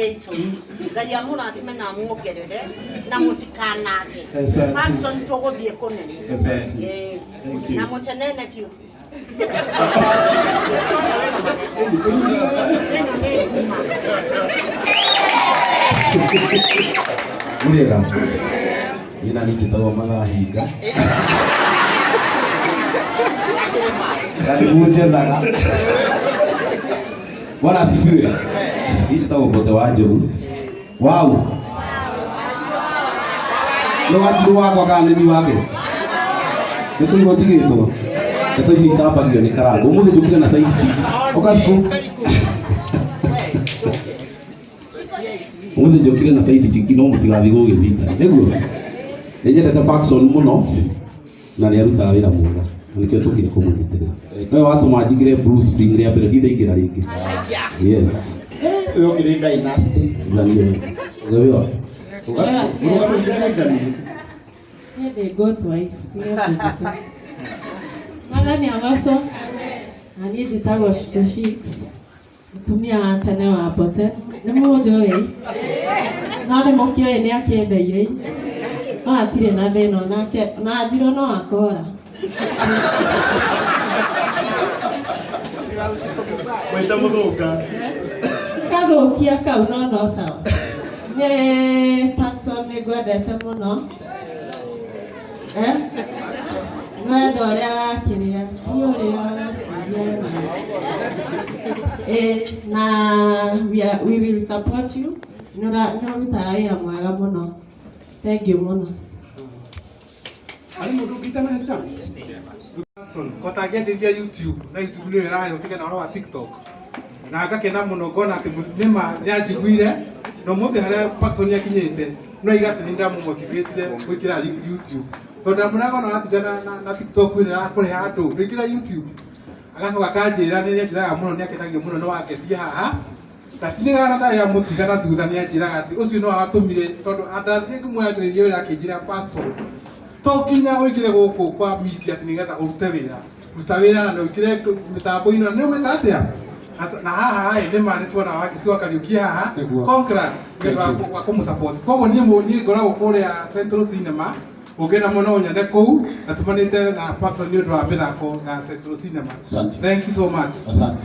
Jesu. Ngai amũrathime na amuongerere na mũtikanage. Asante. Parkson tũgũthiĩ kũnene. Asante. Ĩĩ. Thank you. Na mũcenene kiu. Ĩno nĩ nguma. Mũrĩega. Niĩ na niĩ njĩtagwo Mathahinga. Na nĩguo njethaga. Bwana asifiwe. Niĩ njĩtagwo Mbote wa Njogu. Wau. Nĩ wanjirũ wakwa kana nĩ niĩ wake? Nĩ kũigua njigĩtwo. Ndeto ici itambagio nĩ karangũ. Ũmũthĩ njũkire na side chick. Ũka cikũ. Ũmũthĩ njũkire na side chick no mũtigathiĩ gũgĩthita. Nĩguo. Nĩ nyendete Parkson mũno na nĩ arutaga wĩra mwega. Na nĩkĩo tũkire kũmũnyitĩrĩra. Nowe watũma njingĩre Blue Spring rĩa mbere ndindaingĩra rĩngĩ. Yes. Ũyũ ũngĩ nĩ dynasty. Daniel. Ũgĩũa. Niĩ ndĩ good wife, tiga kũnjĩta. Mwathani agocwo. Na niĩ njĩtagwo Shiko Shicks, mũtumia wa tene wa Mbote. Nĩ mũnjũĩ? No nĩ mũkĩũĩ nĩ akĩendeire. No hatirĩ na thĩna onake, ona anjirwo no akora. Waita mũthũnga. Kathũkia kau no no sawa. Nĩ Patson nĩ ngwendete mũno. Eh? Wendo ũrĩa wakĩrĩa ti ũrĩa ũraciria. Eh, na we will support you. Nĩ ũrutaga wĩra mwega mũno. Thank you mũno. Harĩ mũndũ ũngĩ itanahe chance? Jackson, kota ngĩanjĩrĩria YouTube na YouTube nĩyo ĩrarĩ ũtige na ũhoro wa TikTok na ngakena mũno ngona atĩ nĩma nĩanjiguire na ũmũthĩ harĩa Paxson akinyĩte no aiga atĩ nĩ ndamũmotivatire gwĩkĩra YouTube tondũ ndamwĩraga ona watinda na TikTok ĩno ĩrakũrehe andũ ndũingĩra YouTube agacoka akanjĩra nĩ anjĩraga mũno nĩ akenagio mũno nĩ wangecia haha ndatinĩgaga na ndarĩ amũtiga na thutha nĩ anjĩraga atĩ ũcio no watũmire tondũ ndathiĩ ngĩmwĩra njĩrĩrie wĩra akĩnjĩra Patson to nginya ũingĩre gũkũ kwa media atĩ nĩgetha ũrute wĩra ruta wĩra na ũingĩre mĩtambo-inĩ na nĩ ũgwĩka atĩa na haha ĩ nĩ ma nĩ tuona Wangeci wa Kariuki haha Nĩguo. congrats nĩ ũndũ wa kũmũsupport koguo niĩ niĩ ngoragwo kũrĩa Central Cinema ũngĩenda mũno ũnyone kũu na tumanĩte na Patson nĩ ũndũ wa mĩthako ya Central Cinema. Asante. Thank you so much. Asante.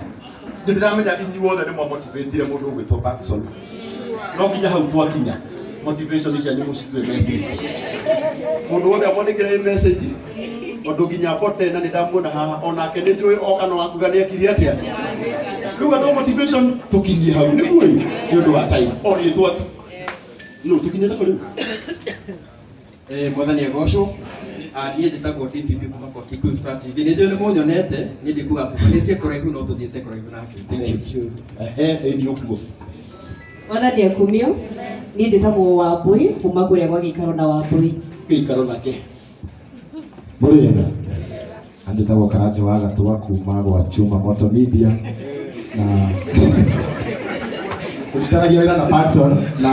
Nĩ ndĩramenya inyuothe nĩ mwamotivatire mũndũ ũgwĩtwo Parkson. No nginya hau twakinya motivation cianyu mũcitue message. Mũndũ wothe amwandĩkĩre message tondũ nginya Mbote na nĩ ndamuona haha onake nĩ njũĩ oka no akuga nĩ ekire atĩa. Rĩu andũ a motivation tũkinyie hau nĩguo ĩ nĩ ũndũ wa time o rĩtwa tu. Nũ tũkinyĩte kũ rĩu? Eh, mwathani agocwo. Ah, niĩ njĩtagwo DTV kuma kwa Kikuyu Star TV. Nĩ njũĩ nĩ mũnyonete, niĩ ndikuga tumanĩtie kũraihu no tũthiĩte kũraihu nake. Thank you. Ehe, ĩĩ nĩ ũkuo. Mwathani akumio. Niĩ njĩtagwo Wambui kuma kũrĩa gwa gĩikaro na Wambui. Gĩikaro nake. Mũrĩega. Anjĩtagwo Karanja wa Gatũa kuma gwa Chuma Moto Media na rutithanagia wĩra na Patson na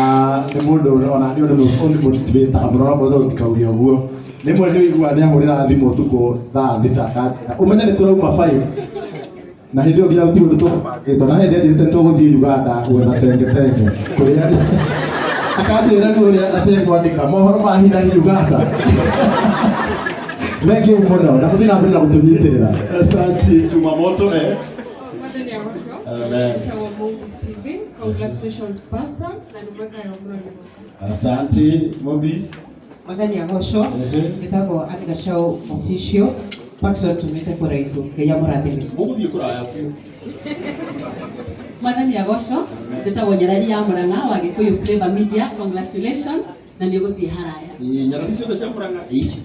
nĩ mũndũ ona niĩ ũnĩmotivataga mũno no mũndũ ũtikauge ũguo rĩmwe nĩ ũiguaga nĩ ahũrĩra thimũ ũtukũ thaa thita akanjĩra ũmenye nĩ tũrauma 5 na hĩndĩ ĩyo nginya gũtirĩ ũndũ tũkũbangĩtwo na hĩndĩ anjĩrĩte tũgũthiĩ Uganda gwetha tenge tenge kũrĩa akanjĩra rĩu ũrĩa atekwandĩka mohoro ma hi na hi Uganda. Thank you mũno na mũthiĩ na mbere na gũtũnyitĩrĩra. Asante Jumamoto eh. Mwathani agocwo. Amen. Njĩtagwo Mungu Steven. Congratulations Pastor na nĩ mwaka ya mũrori. Asante Mobis. Mwathani agocwo. Njĩtagwo Anne Gachau Official. Paxson tumĩte kũraihu. Ngai amũrathime. Mũgũthiĩ kũraya biũ. Mwathani agocwo. Njĩtagwo Nyarari ya Mũrang'a wa Gĩkũyũ Flavor Media. Congratulations na nĩ ũgũthiĩ haraya. Ĩĩ, Nyarari ciothe cia Mũrang'a ici.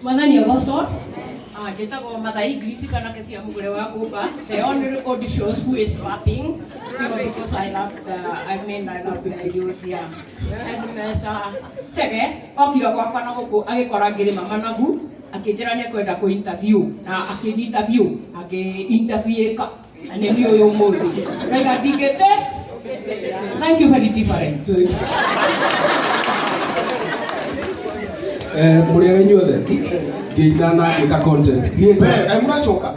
Mwathani agocwo. Ah, njĩtagwo Mathai English kana Kesia Mũgũre wa Ngũmba, the only record shows who is rapping, because I love the, I mean, I love the youth, yeah. And Mr. Chege okire gwakwa na gũkũ agĩkora ngĩrĩma managu akĩnjĩra nĩ ekwenda kũ interview na akĩni interview akĩ interviewĩka na nĩ niĩ ũyũ ũmũthĩ ndaiga ndingĩte. Thank you, very different. Mũrĩega inyuothe ngĩina na ngĩka content niĩ We, kaĩ mũracoka?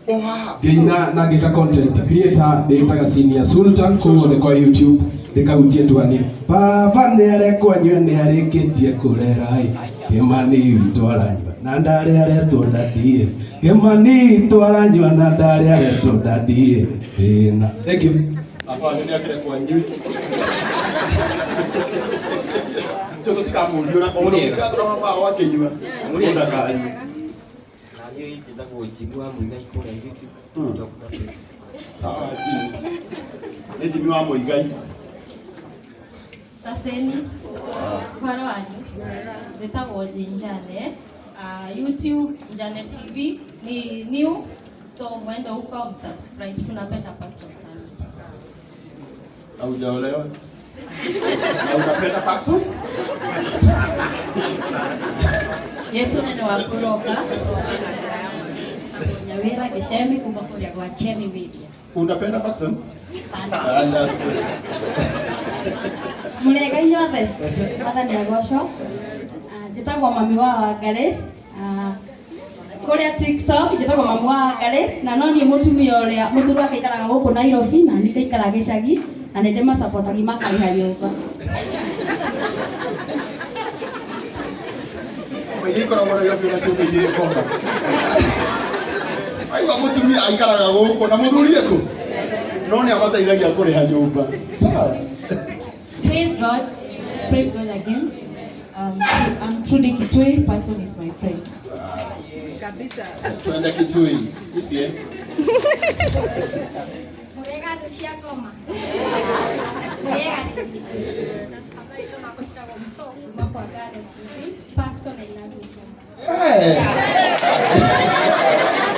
O haha. Ngĩina na ngĩka content creator ndĩtaga Senior Sultan kũu guothe kwa YouTube ndĩkahutie twani baba nĩ arekwo anyue nĩ arĩkĩtie kũrera ĩ Kĩmani witũ aranyua na ndarĩ aretwo dadie Kĩmani witũ aranyua na ndarĩ aretwo dadie thĩna. Thank you. Baba wanyu nĩ akĩrekwo anyue. Tio tũtikamũrio na koguo tũtigatũra baba wao akĩnyua. Mũndũ ndakanyue. Na niĩ njĩtagwo Jimmy wa Muigai kũrĩa YouTube, TikTok na Facebook. Sawa, Jimmy. Nĩ Jimmy wa Muigai. Saseni, ũhoro wanyu? Njĩtagwo Njane. YouTube Njane TV ni new, so mwende huko msubscribe. Tunapenda Paxson sana. Haujaolewa? Na unapenda Paxson? Yesu nene wa kuroka. Nyawira Gĩcemi kuma kũrĩa gwa Chemi Media. Unapenda Paxson? Sana. Anja. Mũrĩega inyuothe, mwathani agocwo. Njĩtagwo mami wa Wangarĩ. Kũrĩa TikTok njĩtagwo mami wa Wangarĩ, na no niĩ mũtumia ũrĩa mũthuri wake aikaraga gũkũ Nairobi na niĩ ngaikara gĩcagi, na nĩ ndĩmacapotagia makarĩha nyũmba. Maingĩ ikoragwo Nairobi ona ciũmbe igĩrĩ kona. Aigua mũtumia aikaraga gũkũ na mũthuri ekũ? No nĩ amateithagia kũrĩha nyũmba. Sawa. Praise God. Praise God again. I'm Trudy Kitui. Patson is my friend. Kabisa. Tuende Kitui. Ici eh? Mũrĩega thũ cia ngoma. Mũrĩega rĩngĩ. Marĩtwa makwa njĩtagwo Muso kuma kwa Ngare TV. Paxson, I love you so much. Eh.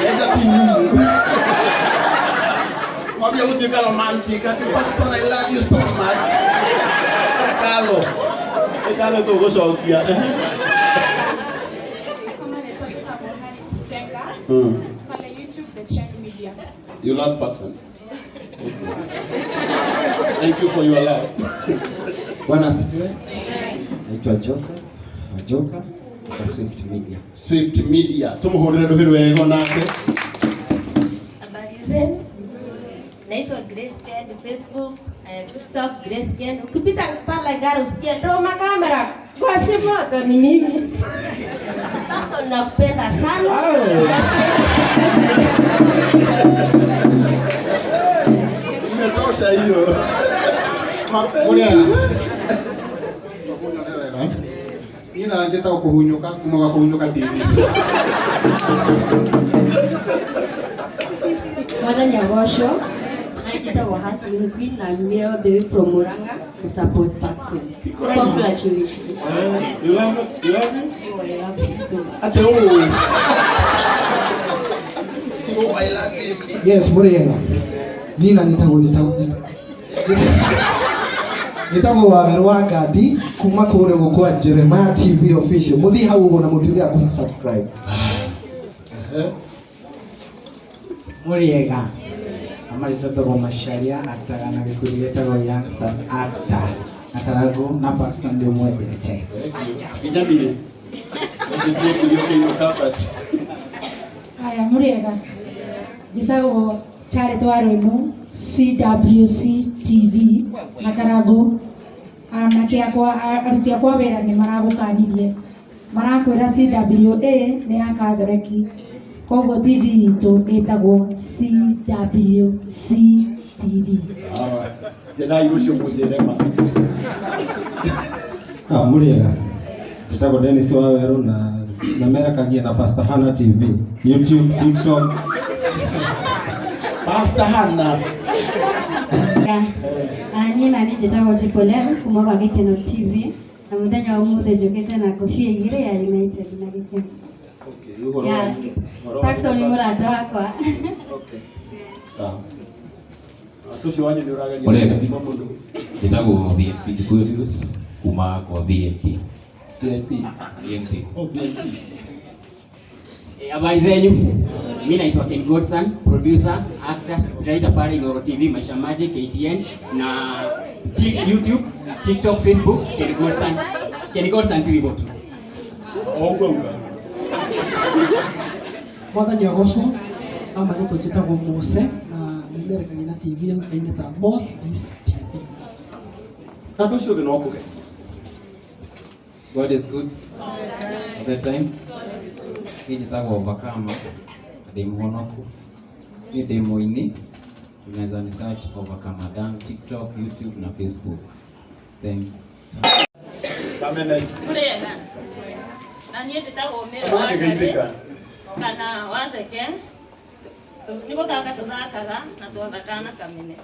Esa ti nyumu. Mwambia gũtuĩka romantic ati Paxson, I love you so much. Ngatho. Ngatho tũgũcokia. Kama naitwa njĩtagwo Harriet Chenga. Pale YouTube The Cheng Media. You love Paxson? Okay. Thank you for your love. Bwana asifiwe. Naitwa Joseph Majoka kutoka Swift Media. Swift Media. Tumuhurire rũhĩ rwega nake. Habari zenu? Naitwa Grace Ken, Facebook, TikTok Grace Ken. Ukipita pale gari usikie ndo makamera kwa shimoto ni mimi. Pastor, nakupenda sana. Imetosha hiyo. Mapenzi. Niĩ na njĩtagwo kũhunyũka kuma gwa Kũhunyũka TV. Mwathani agocwo. Na njĩtagwo Hassan Queen na nyumire all the way from Murang'a to support Paxson. Congratulations. You love it? You love it? Oh, I love him so much. Ate oh. Oh, I love him. Yes, mũrĩega. Niĩ na njĩtagwo njĩtagwo Wawerũ wa Ngandi kuma kũrĩa ũguo kwa Jeremiah TV official. Mũthiĩ hau ũguo na mũtuĩke a kũ subscribe. Mũrĩega. Amarĩtwa tagwo Macharia aktaga na gĩkundi gĩtagwo Youngsters Actors na Karangũ na Paxton ndĩmwendete. Nginya niĩ. Nĩnjĩtie kũiyũkĩirwo campus. Haya, mũrĩega. Njĩtagwo Charity Waruinu, CWC TV na Karangũ. Anake akwa, aruti akwa wĩra nĩ maragũkanirie. Marakwĩra CWA nĩ ya Katholeki. Koguo TV itũ ĩtagwo CWC TV. Sawa. Thenai rũciũ mũnjĩre ma. Mũrĩega. Njĩtagwo Dennis Wawerũ na namerekagia na Pastor Hannah TV, YouTube, TikTok. Pastor Hannah. Niĩ nani njĩtagwo Jipolem kuma gwa Gĩkeno TV na mũthenya wa ũmũthĩ njũkĩte na kobia igĩrĩ ya United na Gĩkeno. Okay, ũhoro Yeah. ũhoro Paxson nĩ mũrata wakwa. Okay. Sawa. Tũcio wanyu nĩ ũrageria Mũrĩega. gũthima mũndũ. Njĩtagwo VMP Gĩkũyũ News kuma kwa VMP. VIP. VMP. Oh, VIP. Habari zenyu. Mimi naitwa Ken Godson, producer, actor, writer pale Inoro TV, Maisha Magic, KTN na YouTube, TikTok, Facebook, Ken Godson. Ken Godson tu hivyo tu. O ũguo uga. Mwathani agocwo. No marĩtwa njĩtagwo Mose na memerekagia na TV ĩno ta Mos Biz TV. Na andũ acio othe no kũge. God is good all the time. Niĩ njĩtagwo Overcomer na ndĩ mũhonoku. Niĩ ndĩ mũini. Unaweza ni search Overcomer Dan TikTok, YouTube na Facebook. Thank you. Kamene. Mũrĩega. Na niĩ njĩtagwo Mĩro wa Ũragĩgeithĩka. Ngarĩ kana Waceke. Nĩ gũthaka tũthakaga na twathakaga na Kamene.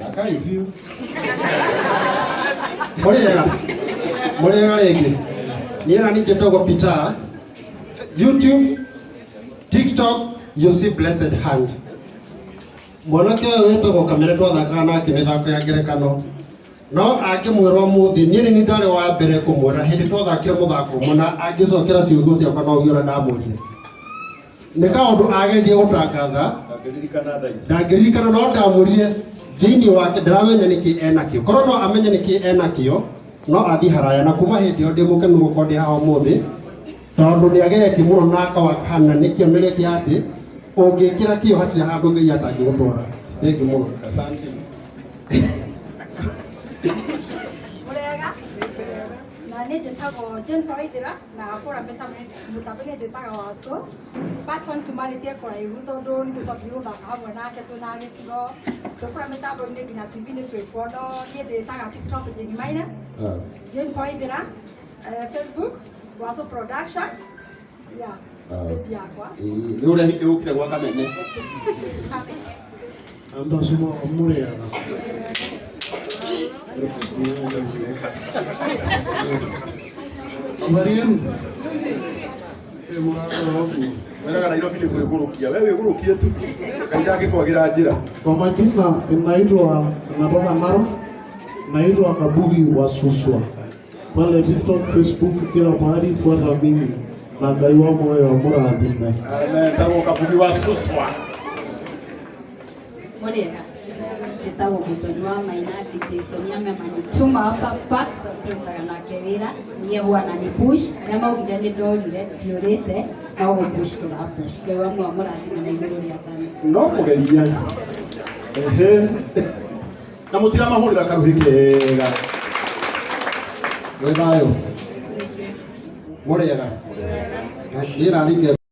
Thakai biũ. Mũrĩega. Mũrĩega rĩngĩ. Niĩ na niĩ njĩtagwo Peter. YouTube, TikTok, you see blessed hand. Mwanake ũyũ wĩtagwo Kamene twathakaga nake mĩthako ya ngerekano. No angĩmwĩra ũmũthĩ niĩ nĩ niĩ ndarĩ wa mbere kũmwĩra hĩndĩ twathakire mũthako ũmwe na angĩcokera ciugo ciakwa no ũguo ũrĩa ndamwĩrire. Nĩ kaũndũ agerie gũtangatha Ndangĩririkana thaa ici. Ndangĩririkana no ndamũrire thĩinĩ wake ndĩramenya nĩkĩ enakĩo korwo no amenye nĩkĩ enakĩo no athiĩ haraya na kuma hĩndĩ ĩyo ndĩ mũkenu gũkorwo ndĩ haha ũmũthĩ tondũ nĩ ageretie mũno na akawakana nĩ kĩonereria kĩa atĩ ũngĩkĩra kĩo hatirĩ handũ Ngai atangĩgũtwara. Thengiũ mũno. Asante. Mũrĩega. Na niĩ njĩtagwo Jennifer Waithera na kũrĩa mũtambo-inĩ njĩtaga Wacũ. Patson tumanĩtie kũraihu tondũ nĩ twambire gũthaka hamwe nake twĩna gĩcigo. Twĩ kũrĩa mĩtambo-inĩ nginya TV-inĩ twĩkuo no niĩ ndĩtaga TikTok Jane Maina. Jennifer Waithera, Facebook Wacũ Production. Yeah, page yakwa. Nĩ ũrĩa hingĩ ũkire gwa Kamene. Andũ acio mũrĩega. Habari yenu? Mũrakora ũguo. Wega Nairobi nĩ kwĩgũrũkia. We wĩgũrũkie tu. Ngai ndangĩkwagĩra njĩra. Kwa majina inaitwa natoka Narok, naitwa Kabugi wa Suswa. Pale TikTok, Facebook, kila mahali fuata mimi na Ngai wa muoyo amũrathime. Amen. Tagwo Kabugi wa Suswa. Mũrĩega. Njĩtagwo Mũthoni wa Maina, DJ Sonia amanituma hapa Paxson tũrutaga nake wĩra niye huwa ananipush arĩa maugire nĩ ndorire ndiũrĩte no gũpush tũrapush. Ngai wa muoyo amũrathime na igũrũ rĩa thani. No kũgeria. Ehe. Na mũtiramahũrĩra karuhĩ kega. Wĩ thayũ. Mũrĩega. Niĩ nani